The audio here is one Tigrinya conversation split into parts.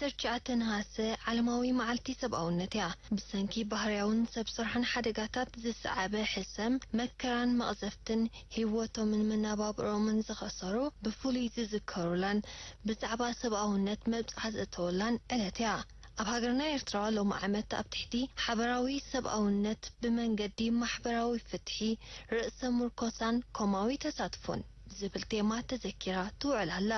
ዓሰርተ ትሽዓተ ነሃሰ ዓለማዊ መዓልቲ ሰብኣውነት እያ። ብሰንኪ ባህርያውን ሰብ ሰርሖን ሓደጋታት ዝሰዓበ ሕሰም፣ መከራን መቕዘፍትን፣ ህይወቶምን መነባብሮምን ዝኸሰሩ ብፍሉይ ዝዝከሩላን ብዛዕባ ሰብኣውነት መብጽዓ ዘእተወላን ዕለት እያ። ኣብ ሃገርና ኤርትራ ሎሚ ዓመት ኣብ ትሕቲ ሓበራዊ ሰብኣውነት ብመንገዲ ማሕበራዊ ፍትሒ፣ ርእሰ ምርኮሳን ኮማዊ ተሳትፎን ዝብል ቴማ ተዘኪራ ትውዕል ኣላ።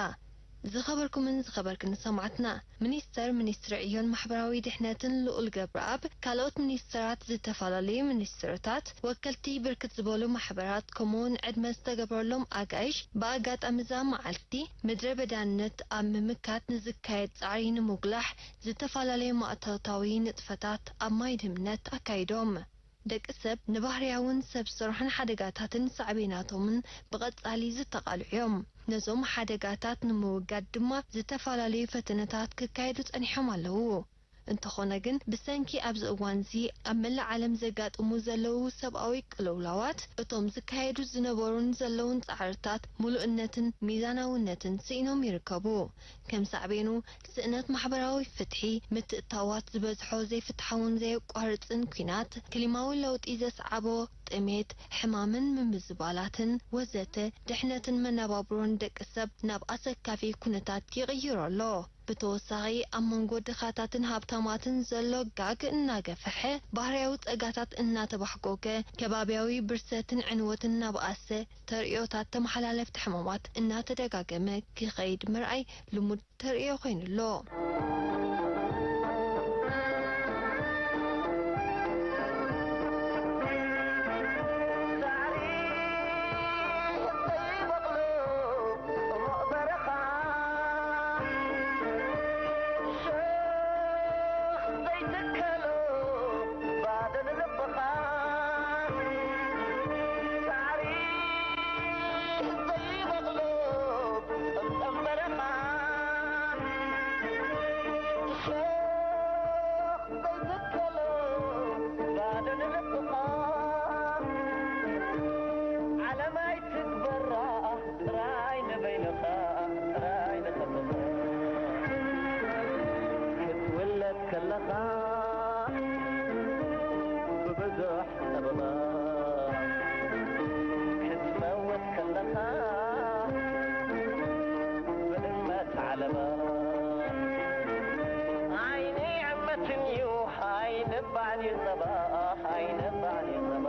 ዝኸበርኩምን ዝኸበርክን ሰማዕትና፣ ሚኒስተር ሚኒስትሪ ዕዮን ማሕበራዊ ድሕነትን ልኡል ገብረኣብ፣ ካልኦት ሚኒስተራት፣ ዝተፈላለዩ ሚኒስትርታት፣ ወከልቲ ብርክት ዝበሉ ማሕበራት፣ ከምኡውን ዕድመ ዝተገበረሎም ኣጋይሽ ብኣጋጣሚ እዛ መዓልቲ ምድረ በዳነት ኣብ ምምካት ንዝካየድ ጻዕሪ ንምጉላሕ ዝተፈላለዩ ማእቶታዊ ንጥፈታት ኣብ ማይ ድምነት ኣካይዶም። ደቂ ሰብ ንባህርያውን ሰብ ሰርሖን ሓደጋታትን ሳዕቤናቶምን ብቐጻሊ ዝተቓልዑ እዮም። ነዞም ሓደጋታት ንምውጋድ ድማ ዝተፈላለዩ ፈተነታት ክካየዱ ጸኒሖም ኣለዉ። እንተኾነ ግን፣ ብሰንኪ ኣብዚ እዋንዚ ኣብ መላእ ዓለም ዘጋጥሙ ዘለዉ ሰብኣዊ ቅልውላዋት፣ እቶም ዝካየዱ ዝነበሩን ዘለዉን ጻዕርታት ምሉእነትን ሚዛናውነትን ስኢኖም ይርከቡ። ከም ሳዕቤኑ፣ ስእነት ማሕበራዊ ፍትሒ፣ ምትእትታዋት ዝበዝሖ ዘይፍትሓውን ዘየቋርጽን ኲናት፣ ክሊማዊ ለውጢ ዘስዓቦ ጥሜት፣ ሕማምን ምምዝባላትን ወዘተ፣ ድሕነትን መነባብሮን ደቂ ሰብ ናብ ኣሰካፊ ኩነታት ይቕይሮ ኣሎ። ብተወሳኺ፣ ኣብ መንጎ ድኻታትን ሃብታማትን ዘሎ ጋግ እናገፍሐ፣ ባህርያዊ ጸጋታት እናተባሕጎገ፣ ከባብያዊ ብርሰትን ዕንወትን እናበኣሰ፣ ተርእዮታት ተመሓላለፍቲ ሕማማት እናተደጋገመ ክኸይድ ምርኣይ ልሙድ ተርእዮ ኮይኑ ኣሎ። ሳዕሪ ዘይበቕሎ ጽሙቕ በረኻ፣ ሸኽ ዘይትከሎ ባዶ ንልብኻ። ሳዕሪ ዘይበቕሎ ጸምጸም በረኻ፣ ሸኽ ዘይትከሎ ባዶ ንልብኻ። ዓለም ኣይትግበራ ጥራይ ንበይንኻ፣ ጥራይ ንኸብኻ። ክትውለድ ከለኻ ብብዙሕ ጸበባ፣ ክትመውት ከለኻ ብእመት ዓለባ። ዓይኒ ዕመትን እዩ፣ ኣይንባዕል እዩ ጸባ፣ ኣይንባዕል እዩ ጸባ።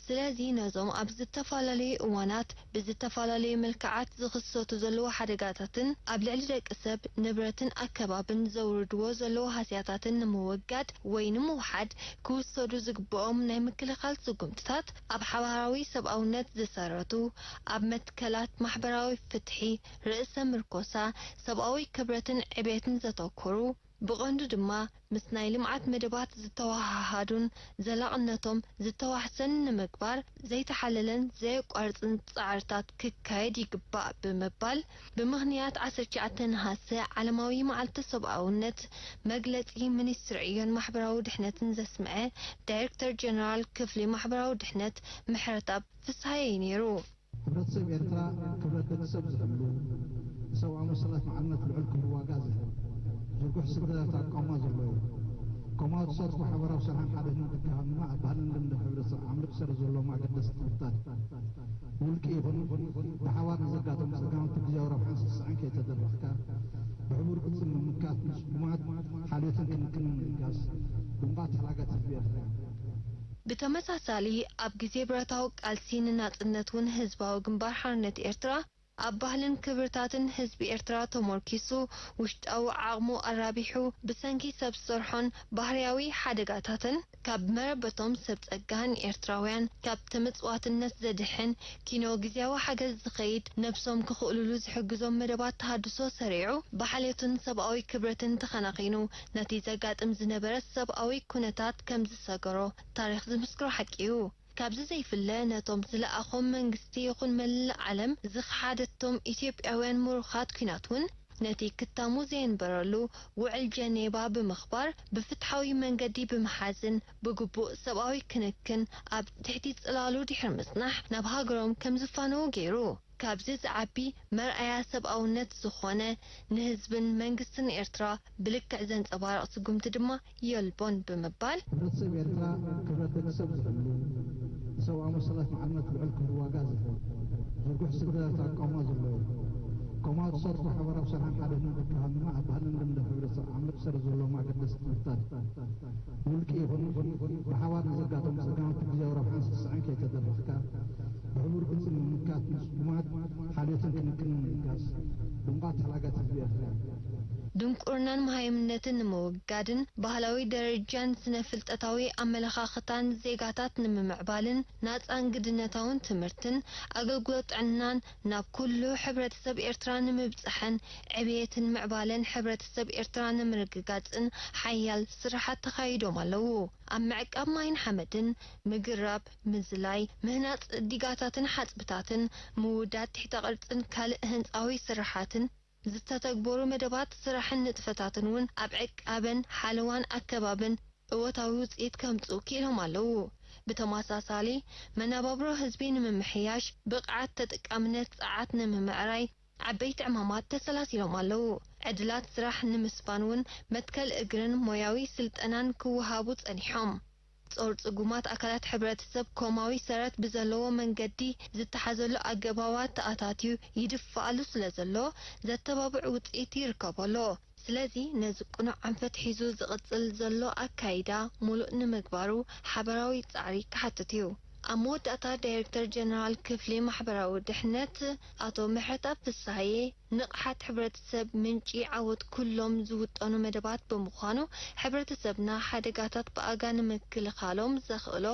ስለዚ ነዞም ኣብ ዝተፈላለዩ እዋናት ብዝተፈላለዩ መልክዓት ዝኽሰቱ ዘለዉ ሓደጋታትን ኣብ ልዕሊ ደቂ ሰብ፣ ንብረትን ኣከባብን ዘውርድዎ ዘለዉ ሃስያታትን ንምውጋድ ወይ ንምውሓድ ክውሰዱ ዝግብኦም ናይ ምክልኻል ስጉምትታት ኣብ ሓባራዊ ሰብኣውነት ዝሰረቱ፣ ኣብ መትከላት ማሕበራዊ ፍትሒ፣ ርእሰ ምርኮሳ፣ ሰብኣዊ ክብረትን ዕቤትን ዘተኮሩ፣ ብቐንዱ ድማ ምስ ናይ ልምዓት መደባት ዝተወሃሃዱን ዘላቕነቶም ዝተዋሕሰን ንምግባር ዘይተሓለለን ዘየቋርጽን ጻዕርታት ክካየድ ይግባእ ብምባል፣ ብምኽንያት ዓሰርተ ትሽዓተ ነሃሰ ዓለማዊ መዓልቲ ሰብኣውነት መግለጺ ሚኒስትሪ ዕዮን ማሕበራዊ ድሕነትን ዘስምዐ ዳይሬክተር ጀነራል ክፍሊ ማሕበራዊ ድሕነት ምሕረተኣብ ፍስሃየ እዩ ነይሩ። ሕብረተሰብ ኤርትራ ክብረት ደቂ ሰብ ዝሕሉ፣ ንሰብኣዊ መሰላት ማዕርነት ልዑል ክብሪ ዋጋ ዝህብ፣ ዝርጉሕ ስግደላት ኣቃውማ ዘለዎ እዩ። ከምኡ ተሳትፎ ሓባራዊ ስራሕን ሓድነትን ክሃንማ ኣብ ባህልን ልምድን ሕብረተሰብ ዓሚቕ ሰረት ዘለዎም ኣገደስቲ ክብርታት እዩ። ብውልቂ ይኹን ብሓባር ንዘጋጥሙ ጸገማት ብግዝያዊ ረብሓን ስስዐን ከይተደረኽካ፣ ብሕቡር ቅልጽም ምምካት፣ ንጽጉማት ሓልዮትን ክንክንን ምልጋስ፣ ድሙቓት ተሓላጋት ህዝቢ ኤርትራ እዮም። ብተመሳሳሊ፣ ኣብ ግዜ ብረታዊ ቃልሲ ንናጽነት እውን ህዝባዊ ግንባር ሓርነት ኤርትራ፣ ኣብ ባህልን ክብርታትን ህዝቢ ኤርትራ ተሞርኪሱ፣ ውሽጣዊ ዓቕሙ ኣራቢሑ፣ ብሰንኪ ሰብ ዝሰርሖን ባህርያዊ ሓደጋታትን ካብ መረበቶም ሰብ ጸጋን ኤርትራውያን ካብ ተመጽዋትነት ዘድሕን ኪኖ ግዝያዊ ሓገዝ ዝኸይድ፣ ነብሶም ክኽእሉሉ ዝሕግዞም መደባት ተሃድሶ ሰሪዑ፣ ብሓልዮትን ሰብኣዊ ክብረትን ተኸናኺኑ፣ ነቲ ዘጋጥም ዝነበረ ሰብኣዊ ኩነታት ከም ዝሰገሮ ታሪኽ ዝምስክሮ ሓቂ እዩ። ካብዚ ዘይፍለ፣ ነቶም ዝለኣኾም መንግስቲ ይኹን መላእ ዓለም ዝኸሓደቶም ኢትዮጵያውያን ምሩኻት ኲናት እውን ነቲ ክታሙ ዘየንበረሉ ውዕል ጀኔቫ ብምኽባር፣ ብፍትሓዊ መንገዲ ብምሓዝን ብግቡእ ሰብኣዊ ክንክን ኣብ ትሕቲ ጽላሉ ድሕሪ ምጽናሕ ናብ ሃገሮም ከም ዝፋነዉ ገይሩ። ካብዚ ዝዓቢ መርኣያ ሰብኣውነት ዝኾነ ንህዝብን መንግስትን ኤርትራ ብልክዕ ዘንጸባርቕ ስጉምቲ ድማ የልቦን ብምባል፣ ሕብረተሰብ ኤርትራ ክብረት ደቂ ሰብ ዝሕሉ፣ ንሰብኣዊ መሰላት ማዕርነት ልዑል ክብሪ ዋጋ ዝህብ፣ ዝርጉሕ ስግዳት ኣቃውማ ዘለዎ፣ ከምኡ ዝሰርሑ ሓበራዊ ሰላም ሓድነት ምክልኻል ድማ ኣብ ባህልን ልምዲ ሕብረተሰብ ዓሚቕ ሰረት ዘለዎም ኣገደስቲ ትምህርትታት እዩ። ብውልቂ ይኹን ብሓባር ንዘጋጠሙ ጸገማት ብግዜያዊ ረብሓን ስስዐን ከይተደረኽካ፣ ብሕቡር ቅልጽም ምምካት፣ ንስጉማት ሓልዮትን ክንክንን ምልጋስ፣ ድንቋት ተሓላጋት ህዝቢ ኤርትራ እዩ። ድንቁርናን መሃይምነትን ንምውጋድን ባህላዊ ደረጃን ስነ-ፍልጠታዊ ኣመለኻኽታን ዜጋታት ንምምዕባልን ናጻን ግድነታውን ትምህርትን ኣገልግሎት ጥዕናን ናብ ኩሉ ሕብረተሰብ ኤርትራ ንምብጻሕን ዕብየትን ምዕባለን ሕብረተሰብ ኤርትራ ንምርግጋጽን ሓያል ስራሓት ተኻይዶም ኣለዉ። ኣብ ምዕቃብ ማይን ሓመድን፣ ምግራብ፣ ምዝላይ፣ ምህናጽ ዲጋታትን ሓጽብታትን፣ ምውዳድ ትሕተ ቅርጽን ካልእ ህንጻዊ ስራሓትን ዝተተግበሩ መደባት ስራሕን ንጥፈታትን እውን ኣብ ዕቃበን ሓለዋን ኣከባብን እወታዊ ውጽኢት ከምጽኡ ክኢሎም ኣለዉ። ብተመሳሳሊ፣ መነባብሮ ህዝቢ ንምምሕያሽ፣ ብቕዓት ተጠቃምነት ጸዓት ንምምዕራይ ዓበይቲ ዕማማት ተሰላሲሎም ኣለዉ። ዕድላት ስራሕ ንምስፋን እውን መትከል እግርን ሞያዊ ስልጠናን ክወሃቡ ጸኒሖም። ጾር ጽጉማት ኣካላት ሕብረተሰብ ኮማዊ ሰረት ብዘለዎ መንገዲ ዝተሓዘሉ ኣገባባት ተኣታትዩ ይድፋኣሉ ስለ ዘሎ፣ ዘተባብዕ ውጽኢት ይርከቦ ኣሎ። ስለዚ ነዚ ቅኑዕ ኣንፈት ሒዙ ዝቕጽል ዘሎ ኣካይዳ ምሉእ ንምግባሩ ሓበራዊ ጻዕሪ ክሓትት እዩ። ኣብ መወዳእታ ዳይሬክተር ጀነራል ክፍሊ ማሕበራዊ ድሕነት ኣቶ ምሕረተኣብ ፍስሃየ፣ ንቕሓት ሕብረተሰብ ምንጪ ዓወት ኩሎም ዝውጠኑ መደባት ብምዃኑ፣ ሕብረተሰብና ሓደጋታት ብኣጋ ንምክልኻሎም ዘኽእሎ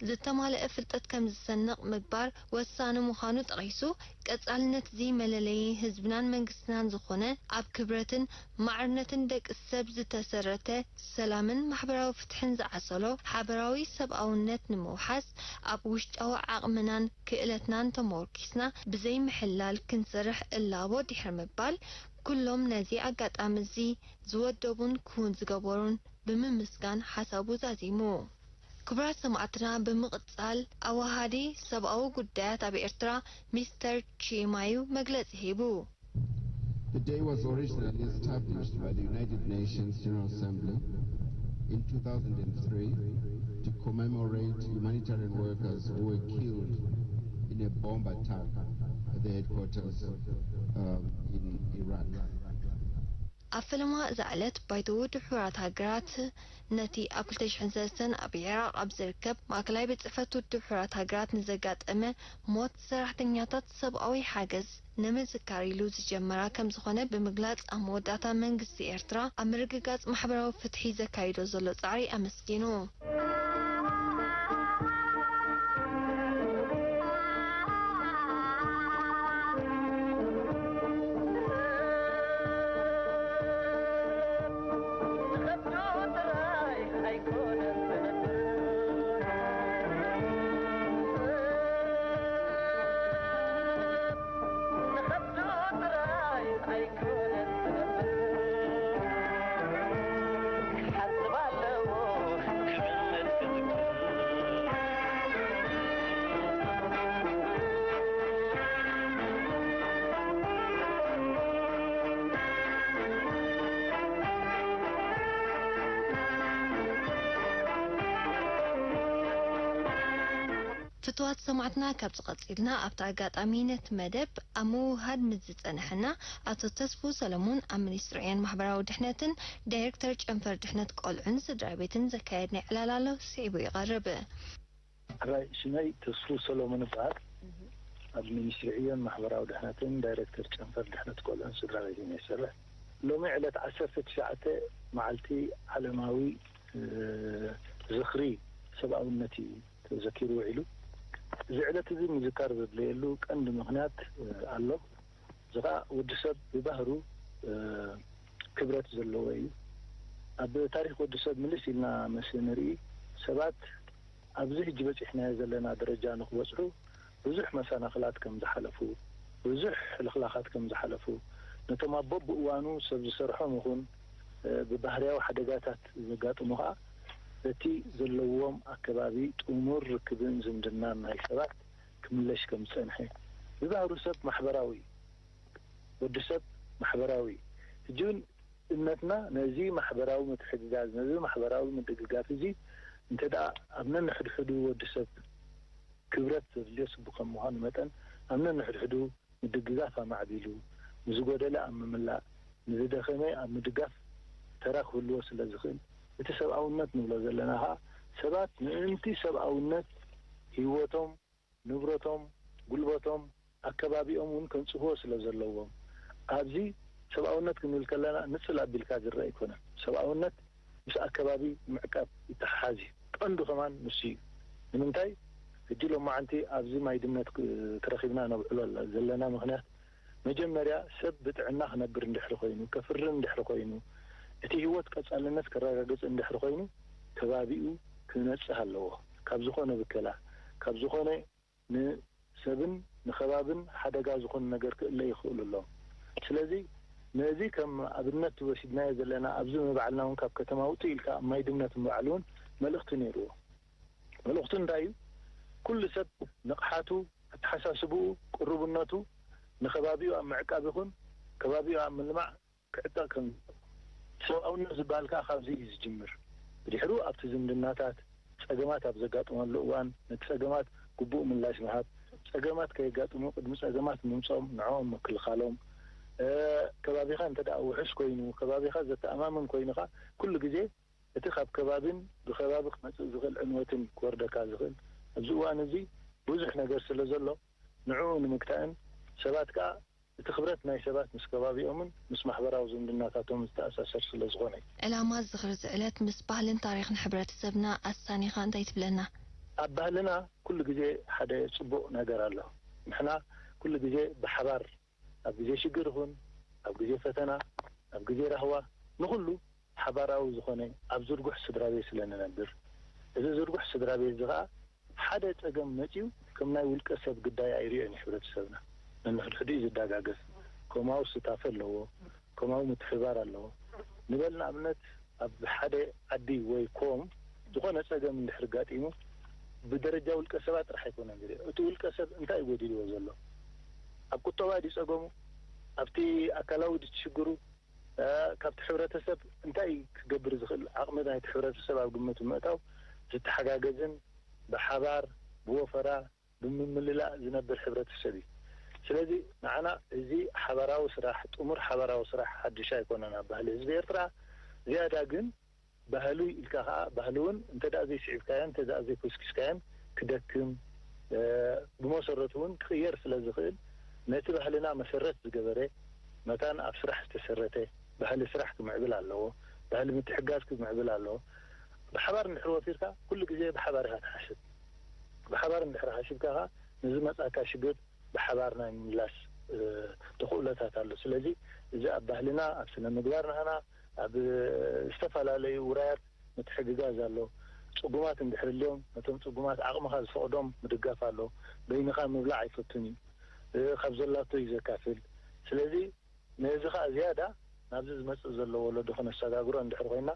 ዝተማልአ ፍልጠት ከም ዝሰንቕ ምግባር ወሳኒ ምዃኑ ጠቒሱ፣ ቀጻልነት እዚ መለለዪ ህዝብናን መንግስትናን ዝኾነ፣ ኣብ ክብረትን ማዕርነትን ደቂ ሰብ ዝተሰረተ ሰላምን ማሕበራዊ ፍትሕን ዝዓሰሎ ሓበራዊ ሰብኣውነት ንምውሓስ፣ ኣብ ውሽጣዊ ዓቕምናን ክእለትናን ተመርኪስና ብዘይ ምሕላል ክንሰርሕ እላቦ ድሕሪ ምባል፣ ኩሎም ነዚ ኣጋጣሚ እዚ ዝወደቡን ክውን ዝገበሩን ብምምስጋን ሓሳቡ ዛዚሙ። ክቡራት ሰማዕትና፣ ብምቕጻል ኣዋሃዲ ሰብኣዊ ጉዳያት ኣብ ኤርትራ ሚስተር ቺማዩ መግለጺ ሂቡ። The day was originally established by the United Nations General Assembly in two thousand three to commemorate humanitarian workers who were killed in a bomb attack at the headquarters um, in Iraq. ኣብ ፈለማ እዛ ዕለት፣ ባይቶ ውድብ ሕቡራት ሃገራት ነቲ ኣብ ክልተ ሽሕን ሰለስተን ኣብ ኢራቕ ኣብ ዝርከብ ማእከላይ ቤት ጽሕፈት ውድብ ሕቡራት ሃገራት ንዘጋጠመ ሞት ሰራሕተኛታት ሰብኣዊ ሓገዝ ንምዝካር ኢሉ ዝጀመራ ከም ዝኾነ ብምግላጽ፣ ኣብ መወዳእታ መንግስቲ ኤርትራ ኣብ ምርግጋጽ ማሕበራዊ ፍትሒ ዘካይዶ ዘሎ ጻዕሪ ኣመስጊኑ። ፍቱዋት ሰማዕትና፣ ካብዚ ቀጺልና ኣብቲ ኣጋጣሚ ነቲ መደብ ኣብ ምውህሃድ ምስ ዝጸንሐና ኣቶ ተስፉ ሰለሙን፣ ኣብ ሚኒስትሪ ዕዮን ማሕበራዊ ድሕነትን ዳይሬክተር ጨንፈር ድሕነት ቆልዑን ስድራ ቤትን ዘካየድናዮ ዕላል ኣሎ፣ ስዒቡ ይቐርብ። ሕራይ፣ ሽመይ ተስፉ ሰሎሞን እበሃል። ኣብ ሚኒስትሪ ዕዮን ማሕበራዊ ድሕነትን ዳይሬክተር ጨንፈር ድሕነት ቆልዑን ስድራ ቤትን እየ ዝሰርሕ። ሎሚ ዕለት ዓሰርተ ትሽዓተ መዓልቲ ዓለማዊ ዝኽሪ ሰብኣውነት እዩ ተዘኪሩ ውዒሉ። እዚ ዕለት እዚ ምዝካር ዘድለየሉ ቀንዲ ምኽንያት ኣሎ። እዚ ኸኣ ወዲ ሰብ ብባህሩ ክብረት ዘለዎ እዩ። ኣብ ታሪኽ ወዲ ሰብ ምልስ ኢልና ምስ ንርኢ ሰባት ኣብዚ ሕጂ በጺሕናዮ ዘለና ደረጃ ንኽበጽሑ ብዙሕ መሰናኽላት ከም ዝሓለፉ፣ ብዙሕ ሕልኽላኻት ከም ዝሓለፉ፣ ነቶም ኣብ በብእዋኑ ሰብ ዝሰርሖም ይኹን ብባህርያዊ ሓደጋታት ዘጋጥሙ ከኣ በቲ ዘለዎም ኣከባቢ ጥሙር ርክብን ዝምድናን ናይ ሰባት ክምለሽ ከም ዝጸንሐ። ብባህሩ ሰብ ማሕበራዊ እዩ። ወዲ ሰብ ማሕበራዊ እዩ። ሕጂ እውን እምነትና ነዚ ማሕበራዊ ምትሕግጋዝ፣ ነዚ ማሕበራዊ ምድግጋፍ እዚ እንተ ደኣ ኣብ ነንሕድሕዱ ወዲ ሰብ ክብረት ዘድልዮ ስቡ ከም ምዃኑ መጠን ኣብ ነንሕድሕዱ ምድግጋፍ ኣማዕቢሉ፣ ንዝጎደለ ኣብ ምምላእ፣ ንዝደኸመ ኣብ ምድጋፍ ተራ ክህልዎ ስለ ዝኽእል፣ እቲ ሰብኣውነት ንብሎ ዘለና ኸኣ ሰባት ምእንቲ ሰብኣውነት ህይወቶም፣ ንብረቶም፣ ጉልበቶም፣ ኣከባቢኦም እውን ከንጽህዎ ስለ ዘለዎም፣ ኣብዚ ሰብኣውነት ክንብል ከለና ንጽል ኣቢልካ ዝረኣ ኣይኮነን። ሰብኣውነት ምስ ኣከባቢ ምዕቃብ ይተሓሓዝ እዩ። ቀንዱ ከማን ንሱ እዩ። ንምንታይ? ሕጂ ሎማዓንቲ ኣብዚ ማይ ድምነት ክ-፣ ተረኺብና ነብዕሎ ኣለ-፣ ዘለና ምኽንያት፣ መጀመርያ ሰብ ብጥዕና ክነብር እንድሕሪ ኮይኑ፣ ከፍሪ እንድሕሪ ኮይኑ፣ እቲ ህይወት ቀጻልነት ከረጋግጽ እንድሕሪ ኮይኑ፣ ከባቢኡ ክነጽህ ኣለዎ። ካብ ዝኾነ ብከላ፣ ካብ ዝኾነ ንሰብን ንኸባብን ሓደጋ ዝኾነ ነገር ክእለ ይኽእሉ ኣለዉ። ስለዚ ነዚ ከም ኣብነት ወሲድናዮ ዘለና፣ ኣብዚ ንባዕልና እውን ካብ ከተማ ውጽእ ኢልካ ኣብ ማይ ድምነት ምባዕል እውን መልእኽቲ ነይርዎ። መልእኽቱ እንታይ እዩ? ኩሉ ሰብ ንቕሓቱ፣ ኣተሓሳስብኡ፣ ቅሩብነቱ ንኸባቢኡ ኣብ ምዕቃብ ይኹን ከባቢኡ ኣብ ምልማዕ ክዕጠቕ ከም ሰብኣውነት ዝበሃል ከኣ ካብዚ እዩ ዝጅምር። ብድሕሩ ኣብቲ ዝምድናታት ጸገማት ኣብ ዘጋጥመሉ እዋን ነቲ ጸገማት ግቡእ ምላሽ ምሃብ፣ ጸገማት ከየጋጥሙ ቅድሚ ጸገማት ምምጾም ንዕኦም ምክልኻሎም፣ እ፣ ከባቢኻ እንተ ደኣ ውሑስ ኮይኑ፣ ከባቢኻ ዘተኣማምን ኮይኑ ከኣ ኩሉ ግዜ እቲ ካብ ከባቢን ብከባቢ ክመጽእ ዝኽእል ዕንወትን ክወርደካ ዝኽእል ኣብዚ እዋን እዚ ብዙሕ ነገር ስለ ዘሎ ንዕኡ ንምግታእን ሰባት ከኣ እቲ ክብረት ናይ ሰባት ምስ ከባቢኦምን ምስ ማሕበራዊ ዝምድናታቶምን ዝተኣሳሰር ስለ ዝኾነ እዩ። ዕላማ ዝኽሪ እዚ ዕለት ምስ ባህልን ታሪኽን ሕብረተሰብና ኣሳኒኻ እንታይ ትብለና? ኣብ ባህልና ኩሉ ግዜ ሓደ ጽቡቕ ነገር ኣሎ። ንሕና ኩሉ ግዜ ብሓባር ኣብ ግዜ ሽግር ይኹን ኣብ ግዜ ፈተና፣ ኣብ ግዜ ራህዋ ንኹሉ ሓባራዊ ዝኾነ ኣብ ዝርጉሕ ስድራ ቤት ስለ ንነብር፣ እዚ ዝርጉሕ ስድራ ቤት እዚ ኸኣ ሓደ ጸገም መጺኡ ከም ናይ ውልቀ ሰብ ግዳይ ኣይርእዮን እዩ ሕብረተሰብና። ነንሕድሕዱ እዩ ዝዳጋገፍ። ከምኡ ስታፈ ኣለዎ፣ ከምኡ ምትሕብባር ኣለዎ። ንበል ንኣብነት ኣብ ሓደ ዓዲ ወይ ኮም ዝኾነ ጸገም እንድሕር ጋጢሙ ብደረጃ ውልቀ ሰባት ጥራሕ ኣይኮነን ዝርኢ። እቲ ውልቀ ሰብ እንታይ እዩ ጎዲልዎ ዘሎ? ኣብ ቁጠባ ድዩ ጸገሙ? ኣብቲ ኣካላዊ ድዩ ሽግሩ? እ፣ ካብቲ ሕብረተሰብ እንታይ ክገብር ዝኽእል ዓቕሚ ናይቲ ሕብረተሰብ ኣብ ግምት ብምእታው ዝተሓጋገዝን ብሓባር ብወፈራ ብምምልላእ ዝነብር ሕብረተሰብ እዩ። ስለዚ ንዓና እዚ ሓባራዊ ስራሕ፣ ጥሙር ሓባራዊ ስራሕ ሓድሽ ኣይኮነን ኣብ ባህሊ ህዝቢ ኤርትራ። ዝያዳ ግን ባህሉ ኢልካ ከኣ ባህሊ እውን እንተ ደኣ ዘይስዒብካዮን እንተ ደኣ ዘይኮስኪስካዮን ክደክም፣ እ፣ ብመሰረቱ እውን ክቕየር ስለ ዝኽእል ነቲ ባህልና መሰረት ዝገበረ መታን ኣብ ስራሕ ዝተሰረተ ባህሊ ስራሕ ክምዕብል ኣለዎ። ባህሊ ምትሕጋዝ ክምዕብል ኣለዎ። ብሓባር እንድሕር ወፊርካ ኩሉ ግዜ ብሓባር ኢኻ ትሓስብ። ብሓባር እንድሕር ሓሲብካ ከኣ ንዝመጻካ ሽግር ብሓባር ናይ ምምላስ፣ እ፣ ተኽእሎታት ኣሎ። ስለዚ እዚ ኣብ ባህልና፣ ኣብ ስነ ምግባር ናህና፣ ኣብ ዝተፈላለዩ ውራያት ምትሕግጋዝ ኣሎ። ጽጉማት እንድሕር ኣልዮም ነቶም ጽጉማት ዓቕምኻ ዝፈቕዶም ምድጋፍ ኣሎ። በይንኻ ምብላዕ ኣይፈቱን እዩ። እ፣ ካብ ዘላቶ እዩ ዘካፍል። ስለዚ ነዚ ኸኣ ዝያዳ ናብዚ ዝመጽእ ዘሎ ወለዶ ከነሰጋግሮ እንድሕር ኮይና፣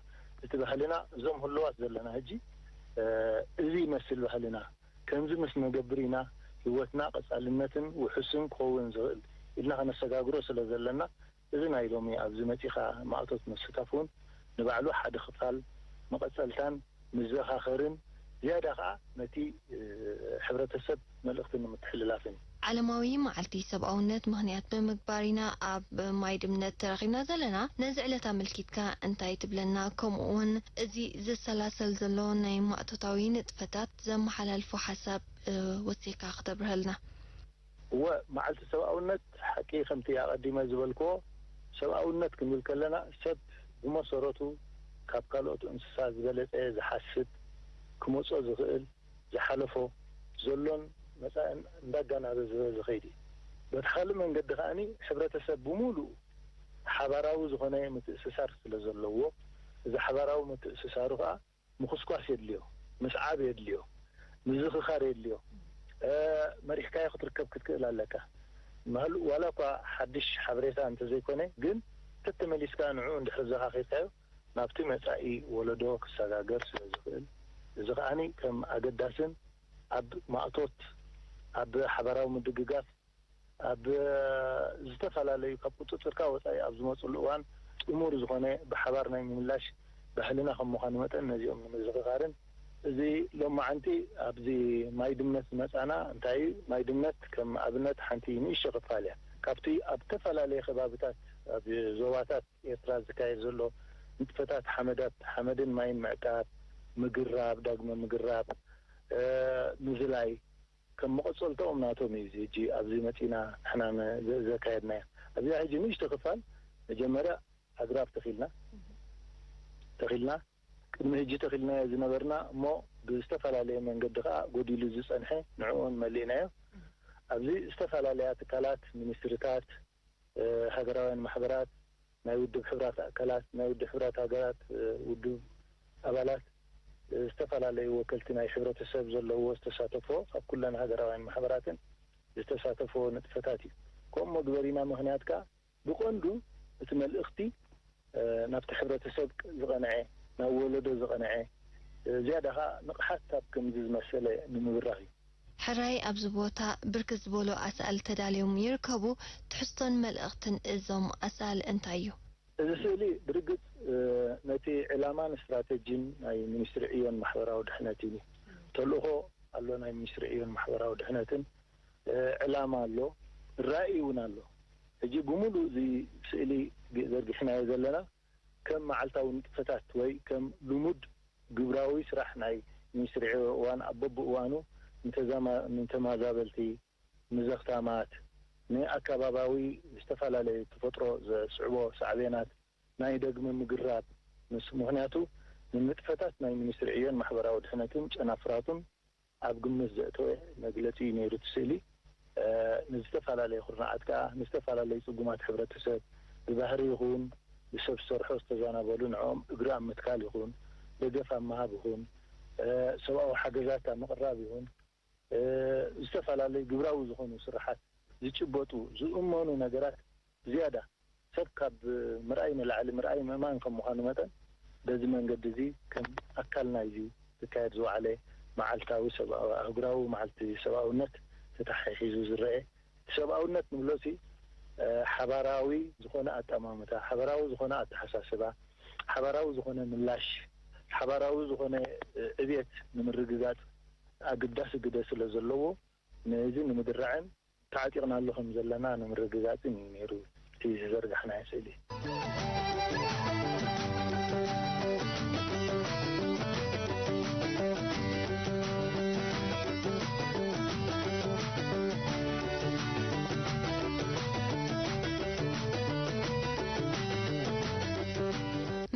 እቲ ባህልና እዞም ህሉዋት ዘለና ሕጂ፣ እ፣ እዚ ይመስል ባህልና፣ ከምዚ ምስ ነገብር ኢና ህይወትና ቀጻልነትን ውሑስን ክኸውን ዝኽእል ኢልና ከነሰጋግሮ ስለ ዘለና፣ እዚ ናይ ሎሚ ኣብዚ መጺኻ ማእቶት ምስታፍ እውን ንባዕሉ ሓደ ክፋል መቐጸልታን ምዝኻኸርን ዝያዳ ኸኣ ነቲ፣ እ፣ ሕብረተሰብ መልእኽቲ ንምትሕልላፍን እዩ። ዓለማዊ መዓልቲ ሰብኣውነት ምኽንያት ብምግባር ኢና ኣብ ማይ ድምነት ተረኺብና ዘለና። ነዚ ዕለት ኣመልኪትካ እንታይ ትብለና? ከምኡ እውን እዚ ዝሰላሰል ዘሎ ናይ ማእቶታዊ ንጥፈታት ዘመሓላልፎ ሓሳብ፣ እ፣ ወሲኽካ ክተብርሀልና። እወ፣ መዓልቲ ሰብኣውነት ሓቂ ከምቲ ኣቐዲመ ዝበልክዎ፣ ሰብኣውነት ክንብል ከለና ሰብ ብመሰረቱ ካብ ካልኦት እንስሳ ዝበለጸ ዝሓስብ፣ ክመጾ ዝኽእል፣ ዝሓለፎ፣ ዘሎን መጻእን እንዳጋናዘበ ዝኸይድ እዩ። በቲ ካልእ መንገዲ ከኣኒ ሕብረተሰብ ብምሉኡ ሓባራዊ ዝኾነ ምትእስሳር ስለ ዘለዎ፣ እዚ ሓባራዊ ምትእስሳሩ ከኣ ምኹስኳስ የድልዮ፣ ምስዓብ የድልዮ፣ ምዝኽኻር የድልዮ። እ፣ መሪሕካዮ ክትርከብ ክትክእል ኣለካ። ምሃሉ፣ ዋላ እኳ ሓድሽ ሓበሬታ እንተዘይኮነ፣ ግን ተተመሊስካ ንዕኡ እንድሕር ዘኻኺርካዮ፣ ናብቲ መጻኢ ወለዶ ክሰጋገር ስለ ዝኽእል፣ እዚ ከኣኒ ከም ኣገዳስን ኣብ ማእቶት፣ ኣብ ሓባራዊ ምድግጋፍ፣ ኣብ ዝተፈላለዩ ካብ ቁጽጽርካ ወጻኢ ኣብ ዝመጽሉ እዋን ጥሙር ዝኾነ ብሓባር ናይ ምምላሽ ባህልና ከም ምዃኑ መጠን፣ ነዚኦም ንምዝኽኻርን፣ እዚ ሎማዓንቲ ኣብዚ ማይ ድመት ዝመጻና እንታይ እዩ? ማይ ድመት ከም ኣብነት ሓንቲ ንእሽቶ ክፋል እያ። ካብቲ ኣብ ዝተፈላለየ ከባብታት፣ ኣብ ዞባታት ኤርትራ ዝካየድ ዘሎ ንጥፈታት ሓመዳት፣ ሓመድን ማይን ምዕቃብ፣ ምግራብ፣ ዳግመ ምግራብ፣ እ፣ ምዝላይ፣ ከም መቐጸልታኦም ናቶም እዩ። እዚ ሕጂ ኣብዚ መጺና ንሕና ነ-፣ ዘ-፣ ዘካየድናዮ። ኣብዚኣ ሕጂ ንእሽቶ ክፋል መጀመርያ ኣግራብ ተኺልና፣ ተኺልና፣ ቅድሚ ሕጂ ተኺልናዮ ዝነበርና እሞ ብዝተፈላለየ መንገዲ ከኣ ጎዲሉ ዝጸንሐ ንዕኡን መሊእናዮ። ኣብዚ ዝተፈላለያ ትካላት፣ ሚኒስትሪታት፣ እ፣ ሃገራውያን ማሕበራት፣ ናይ ውድብ ሕብራት ኣካላት፣ ናይ ውድብ ሕብራት ሃገራት፣ እ፣ ውድብ ኣባላት፣ እ፣ ዝተፈላለዩ ወከልቲ ናይ ሕብረተሰብ ዘለዎ ዝተሳተፎ፣ ካብ ኩለን ሃገራውያን ማሕበራትን ዝተሳተፎ ንጥፈታት እዩ። ከምኡ መግበሪና ምኽንያት ከኣ ብቐንዱ እቲ መልእኽቲ፣ እ፣ ናብቲ ሕብረተሰብ ዝቐንዐ፣ ናብ ወለዶ ዝቐንዐ፣ እ፣ ዝያዳ ከኣ ንቕሓት ኣብ ከምዚ ዝመሰለ ንምብራህ እዩ። ሕራይ ኣብዚ ቦታ ብርክት ዝበሉ ኣሳእል ተዳልዮም ይርከቡ። ትሕዝቶን መልእኽትን እዞም ኣሳእል እንታይ እዩ? እዚ ስእሊ ብርግጽ፣ እ፣ ነቲ ዕላማን ስትራተጂን ናይ ሚኒስትሪ ዕዮን ማሕበራዊ ድሕነትን እዩ። ተልእኾ ኣሎ ናይ ሚኒስትሪ ዕዮን ማሕበራዊ ድሕነትን፣ እ፣ ዕላማ ኣሎ፣ ራእይ እውን ኣሎ። ሕጂ ብምሉእ እዚ ስእሊ ዘርጊሕናዮ ዘለና ከም መዓልታዊ ንጥፈታት ወይ ከም ልሙድ ግብራዊ ስራሕ ናይ ሚኒስትሪ ዕዮ እዋን ኣብ በብእዋኑ ንተዛማ-፣ ንተመዛበልቲ፣ ንዘኽታማት፣ ንኣከባባዊ ዝተፈላለዩ ተፈጥሮ ዘስዕቦ ሳዕቤናት ናይ ደግመ ምግራብ ምስ-፣ ምኽንያቱ ንንጥፈታት ናይ ሚኒስትሪ ዕዮን ማሕበራዊ ድሕነትን ጨናፍራቱን ኣብ ግምት ዘእተወ መግለጺ እዩ ነይሩ እቲ ስእሊ። እ፣ ንዝተፈላለየ ኩርናዓት ከኣ ንዝተፈላለዩ ጽጉማት ሕብረተሰብ ብባህሪ ይኹን ብሰብ ዝሰርሖ ዝተዛናበሉ ንዕኦም እግሪ ኣብ ምትካል ይኹን ደገፍ ኣብ ምሃብ ይኹን፣ እ፣ ሰብኣዊ ሓገዛት ኣብ ምቕራብ ይኹን፣ እ፣ ዝተፈላለዩ ግብራዊ ዝኾኑ ስራሓት ዝጭበጡ ዝእመኑ ነገራት ዝያዳ ሰብ ካብ ምርኣይ ንላዕሊ ምርኣይ ምእማን ከም ምዃኑ መጠን፣ በዚ መንገዲ እዚ ከም ኣካል ናይዚ ዝካየድ ዝወዓለ መዓልታዊ ሰብኣዊ፣ ኣህጉራዊ መዓልቲ ሰብኣውነት ተተሓሒዙ ዝረአ፣ ሰብኣውነት ንብሎሲ፣ እ፣ ሓባራዊ ዝኾነ ኣጠማምታ፣ ሓባራዊ ዝኾነ ኣተሓሳስባ፣ ሓባራዊ ዝኾነ ምላሽ፣ ሓባራዊ ዝኾነ፣ እ፣ ዕብየት ንምርግጋጽ ኣገዳሲ ግደ ስለ ዘለዎ፣ ነዚ ንምድራዕን ተዓጢቕናሉ ከም ዘለና ንምርግጋጽን እዩ ነይሩ እቲ ዝዘርጋሕናዮ ስእሊ።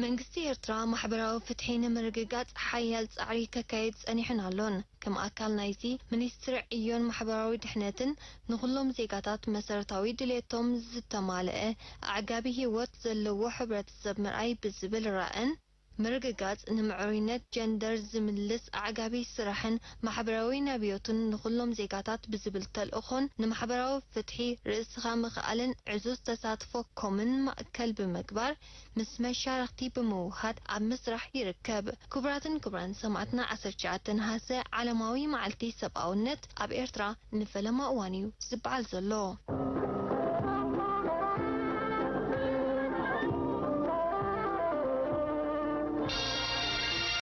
መንግስቲ ኤርትራ ማሕበራዊ ፍትሒ ንምርግጋጽ ሓያል ጻዕሪ ከካይድ ጸኒሑን ኣሎን። ከም ኣካል ናይዚ፣ ሚኒስትሪ ዕዮን ማሕበራዊ ድሕነትን ንኹሎም ዜጋታት መሰረታዊ ድልየቶም ዝተማልአ ኣዕጋቢ ህይወት ዘለዎ ሕብረተሰብ ምርኣይ ብዝብል ራእን፣ ምርግጋጽ ንምዕሩይነት ጀንደር ዝምልስ ኣዕጋቢ ስራሕን ማሕበራዊ ናብዮትን ንኹሎም ዜጋታት ብዝብል ተልእኾን ንማሕበራዊ ፍትሒ ርእስኻ ምኽኣልን ዕዙዝ ተሳትፎ ኮምን ማእከል ብምግባር፣ ምስ መሻርኽቲ ብምውሃድ ኣብ ምስራሕ ይርከብ። ክቡራትን ክቡራን ሰማዕትና፣ ዓሰርተ ትሽዓተ ነሓሰ ዓለማዊ መዓልቲ ሰብኣውነት ኣብ ኤርትራ ንፈለማ እዋን እዩ ዝበዓል ዘሎ።